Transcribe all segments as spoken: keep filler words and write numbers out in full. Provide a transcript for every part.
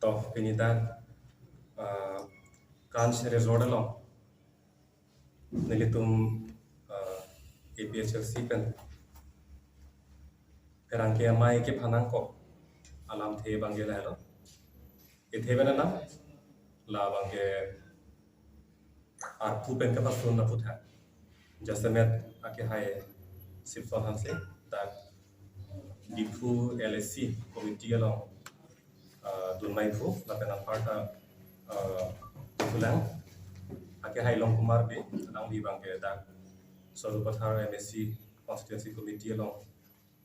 To, pini dak, ah, Kanch Resort along nelitum, ah, A P H L C pen pherangke amei kephan nangkok alamthe abangke lahelo. Kethe pen alam, la abangke arpu pen kapasun aputhak jasemet akehai Sipson Hanse dak Diphu L A C committee along, ah, dun maiphu, lapen anparta, ah, pulang akehai Longkumar Bey, alangli abangke dak Sarupathar M A C constituency committee along,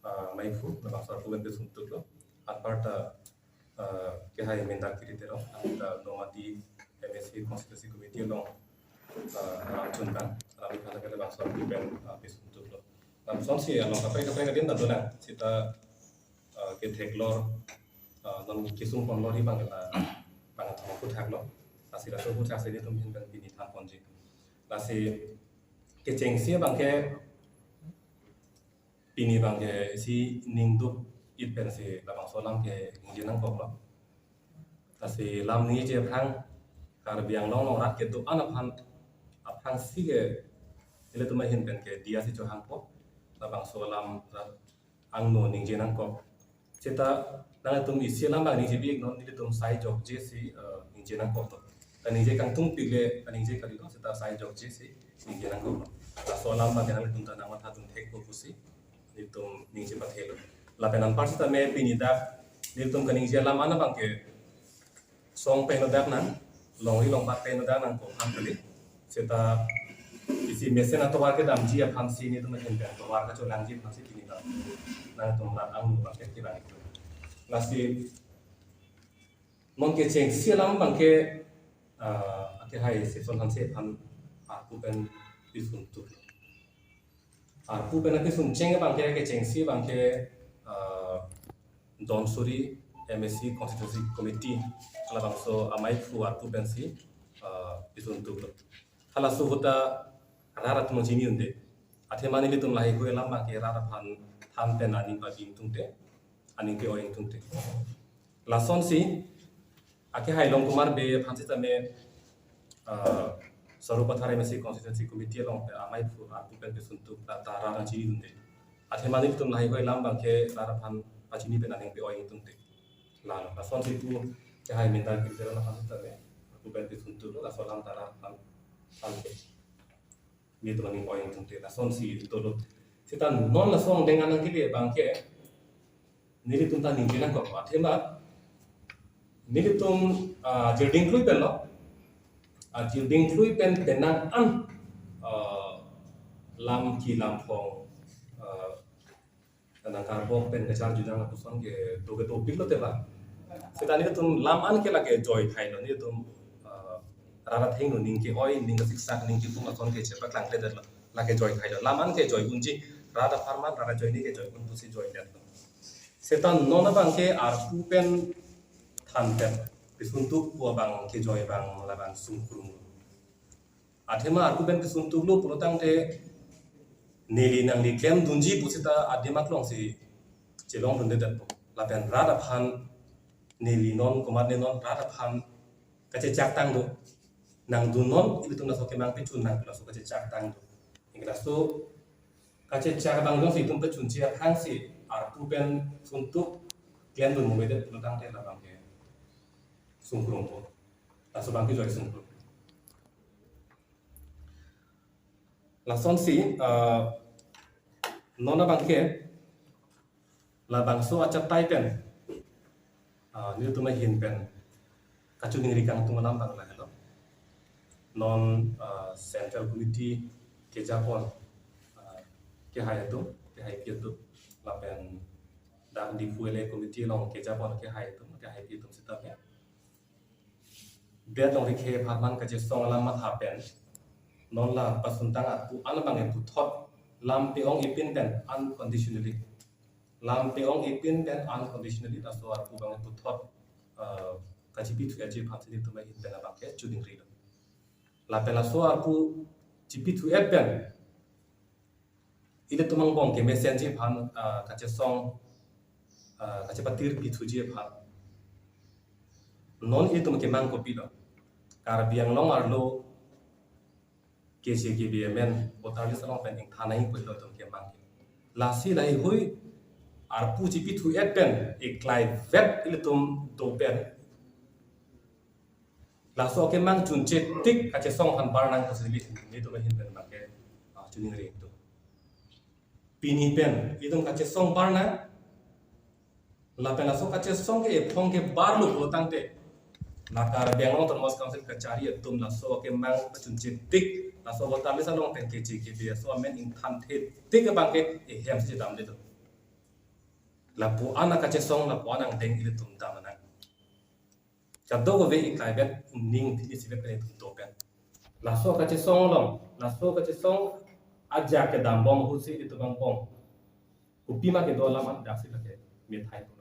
ah, maiphu, labangso arpu pen pesun tuklo. Anparta, ah, kehai Mindar Kiri Terang, anparta Nomati M A C constituency committee along, ah, Ramchun Bang, alangli aphan ke labangso arpu pen, ah, pesun tuklo. Lasonsi along kaprek kaprek adim ta dolang, seta, ah, ketheklor, ah, non kesung ponlor abang la, abang thom aputhak lo. Lasi laso aputhak si nelitum ahin pen pini than ponji. Lasi kechengsi abangke pini abangke isi ningduk-it pensi labangso alam keningje nangkoklo. Lasi lam ningjeji aphrang, Karbi Anglong along rat kedo-an aphan, aphrangsi ke ilitum ahin pen ke diya si chohangpo, labangso alam rat angno ningje nangkok. Seta nangtum isi alam abang ningjebi non nelitum sai jokje si, eh, ningje nangkoklo. Kaningje kangtungpik le kaningje kalilo, seta sai jokje si ningje nangkoklo. Laso alam abang nangtum ta nangmatha dun thekpo pusi nelitum ningje pathelo. Lapen anpar sitame pini dak nelitum kaningje alam an abangke song pen nodak nang, longri longpat pen nodak nangkok aphan kali. Seta isi mesen atovar kedamji aphansi nelitum ahin pen tovar kacholangji aphansi pini dak nangtum rat angno abangke kevang. Lasi non kechengsi alam abangke, ah, akehai Sipson Hanse aphan arpu pen pesun tuk. Arpu pen pesun cheng abangke kechengsi abangke, ah, Donsuri M A C constituency committee, halabangso amaiphu arpu pensi, ah, pesun tuklo. Halaso ahut ta rat atum chini un-e. Athema nelitum lahai hui alam abangke rat aphan than pen aning pabi ingtungte, aning ke-oi ingtungte. Lasonsi akehai Longkumar Bey aphan sitame, ah, Sarupathar M A C constituency committee along pen amaiphu arpu pen pesun tuk ta rat chini un-e. Athema nelitum lahai hui alam abangke rat aphan pachini pen aning ke-oi ingtungte. Lalo, lasonsi pu akehai Mindar Kiri Terang aphan sitame arpu pen pesun tuklo, laso alam ta rat aphan than pen nelitum aning ke-oi ingtungte, lasonsi dolo. Seta non laso angdeng anang kili abangke nelitum ta ningje nangkok, athema nelitum, ah, jirding klui pen lo, ah, jirding klui pen penang an, ah, lam ki lam phong, ah, nangkarbok pen kacharjudun lapuson ke do ke dopik lote ba. Seta nelitum lam an ke lake joi thailo, nelitum, ah, rat athengno ning ke-oi, ning kasiksak, ning kipum ason ke chepaklangkledetlo. Lake joi thailo. Lam an ke joi unji, rat apharman, rat ajoine ke joi un pusi joidetlo. Seta non abangke arpu pen than pen pesun tuk pu abang kejoi abang labang sungkrung. Athema arpu pen pesun tuklo pulotangte neli nangli klemdunji pu seta adim aklongsi chelongdundedetpo. Lapen rat aphan neli non komatne non rat aphan kachechak tang do. Nangdunnon, ilitum laso kemang pechun nang, laso kachechak tang do. Anke laso kachechak abang jongsi itum pechunji aphrangsi arpu pen pesun tuk klemdun mumedet pulotangte labangke sungkrungpo. Laso abangke joi sungkrung. Lasonsi, ah, non abangke labangso achatai pen, ah, nelitum ahin pen kachiningri kangtung alam abang lahelo. Non, ah, Central Committee kejapon, ah, kehai atum, kehaipi atum, lapen dak Diphu L A Committee along kejapon kehai atum, kehaipi atum sitame det longri khei apharman kachesong alam matha pen non la pasuntang arpu an abangke puthot lam pe-ong-ipin pen unconditionally. Lam pe-ong-ipin pen unconditionally laso arpu abangke puthot, eh, kachipithu-etji aphansi nelitum ahin pen abangke chiningrilo. Lapen laso arpu chipithu-et pen ilitum angbong kemesenji aphan, ah, kachesong, ah, kachepatir pithuji aphan. Non itum kemang kopilo? Karbi Anglong arlo K J K B amen voter list along pen ingthan nangji pulo itum kemang ke. Lasi lahei hui arpu chipithu-et pen iklai vet ilitum do pen, laso kemang chunche tik kachesong aphan bar nang pusi ilitum ahin pen abangke, ah, choningri itum. Pini pen itum kachesong bar nang. Lapen laso kachesong ke ephong ke barlo pulo tangte, la Karbi Anglong Autonomous Council kachari atum laso kemang pachunche tik, laso voter list along pen K J K B aso amen ingthanthe tik abangke ehem si damde do. Lapu-an akachesong, lapu-an angdeng ilitum dam nang. Kadokave iklai vet, ning thili isivet pen itum do pen. Laso kachesong along, laso kachesong ajak kedam bom ahut si itum angbong kopima kedo alam an daksi lake methai pon.